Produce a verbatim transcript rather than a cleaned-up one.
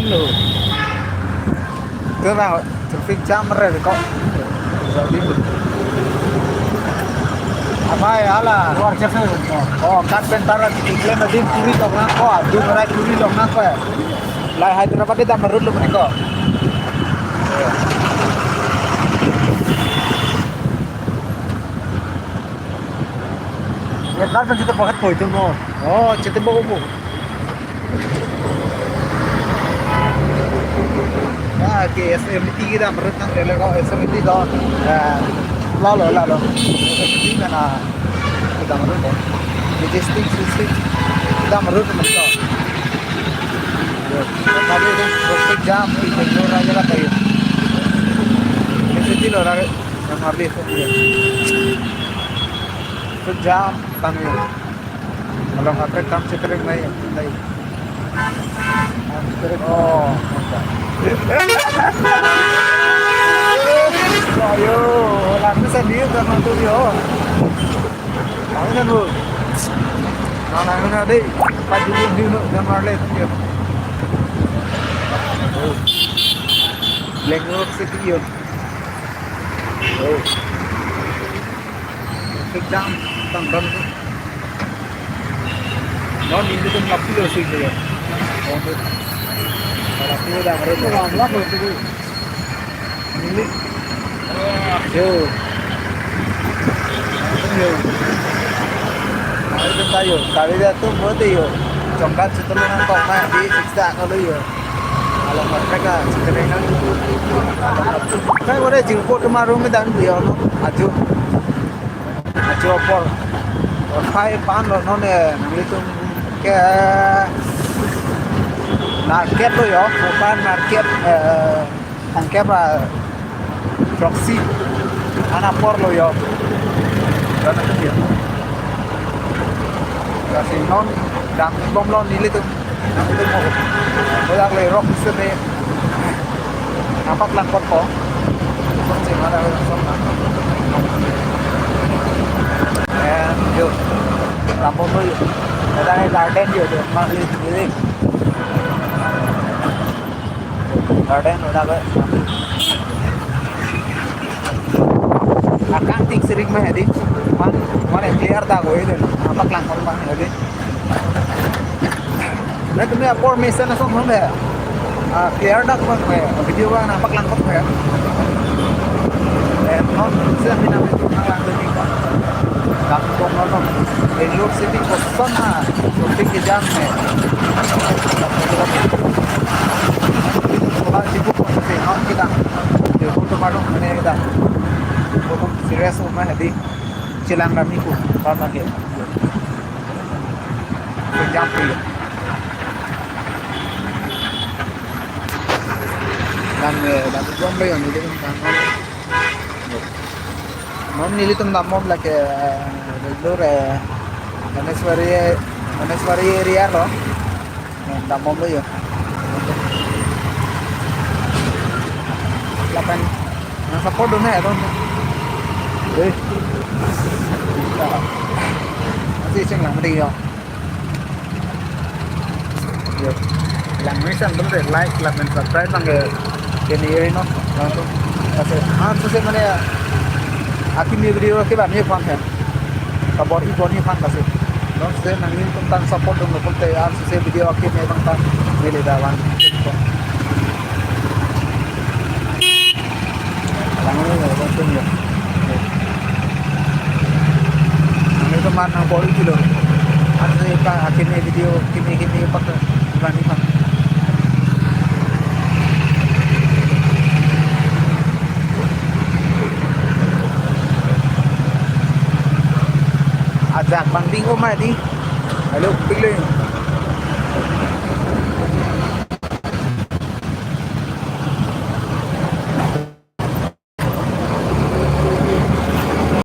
Lo. Itu na traffic jam re ko. Jadi. Amei hala. Luar biasa. Oh, kat bentar lagi diklaim adim puri tong nangkok, adim rai puri tong nangkok. Lahai Hyderabad dam road lo mene ko. Ya, kat pen sita pocket koi tu mo. Oh, sita bo bo. Ya, ke S M T kedam road nang rele ko, S M T do. Ya, lalo, lalo. S M T mana kedam road ko. Majestic, Majestic kedam road mana ko. Yo, tadi itu traffic jam, itu lo raja lah kayu. S M T lo raja, yang harus itu. Traffic jam, tangyo. Kalau kaprek kam chekrek nai, nai. Kam chekrek. Oh, mantap. Ayo, langsung sendiri kan mantu yo. Langsung bu. Nah, langsung ada. Pak Jumung di nu dan marlet yo. Oh. Black Rock City yo. Oh. Traffic jam, tang dam tu. Non nelitum lapu lo sih ya. Oh, tu. Lapu dah, baru tu. Lama tu. Ini. Yo. Yo. Mari kita yo. Kali dia tu buat yo. Jongkat situ lo nangkok mai di siksa kalau yo. Kalau mereka sebenarnya. Saya boleh jingkot ke marum dan dia no. Aju. Aju apor. Khai pan lo non eh, nanglitum ke market lo yo, pan market eh, Thongkep a proxy an apor lo yo. Dan itu dia. Kasi non dambom lo nelitum. Nelitum mo. Boyak le rock sini. Nangpaklangkot po. Kung sing ada orang sama. Eh, yo. Dambom lo yo. Ada garden yo, yo. Mari, mari. Garden udah ke. Akang tik sirik mah hedi. Man, man clear ta koi dun. Nangpaklangkot mah hedi. Nelitum apor mesen asong hon ya. Ah, clear dak mah ya. Video kan nangpaklangkot ya. Eh, non, saya pindah itu nang lang dun. Dak kong non. Bangalore City kosong ha. Traffic ke jam hai. Thora sibuk ko se non kita. Yo, to baru mene kita. Bahut serious ho mane di chelang kami ko. Karena ke. Jam hai. Dan, eh, dan jam hai yang ini kan. Non nelitum dambom lake, eh, Bangalore, eh, Dhaneswari, Dhaneswari area lo. Eh, dambom lo yo. Lapen, nangsupport dun ya, dun. Eh. Ya. Masih iseng lang mati yo. Yo. Lang mesen dun de like, lapen subscribe lang ke, ke ni iri no. Langsung. Kasi, ah, suse mane, akimi video ke bani pang ya. Kabor-i bor-i pang kasi. Non suse nanglitum tang support dun lo pulote, ah, suse video akimi pang tang. Neli dawan. Lang ni, langsung yo. Nangli teman nang bor-i kilo. Ante pa akimi video kimi kimi pak iban iban. Ajak bang ding ko mai di. Hello, pilih.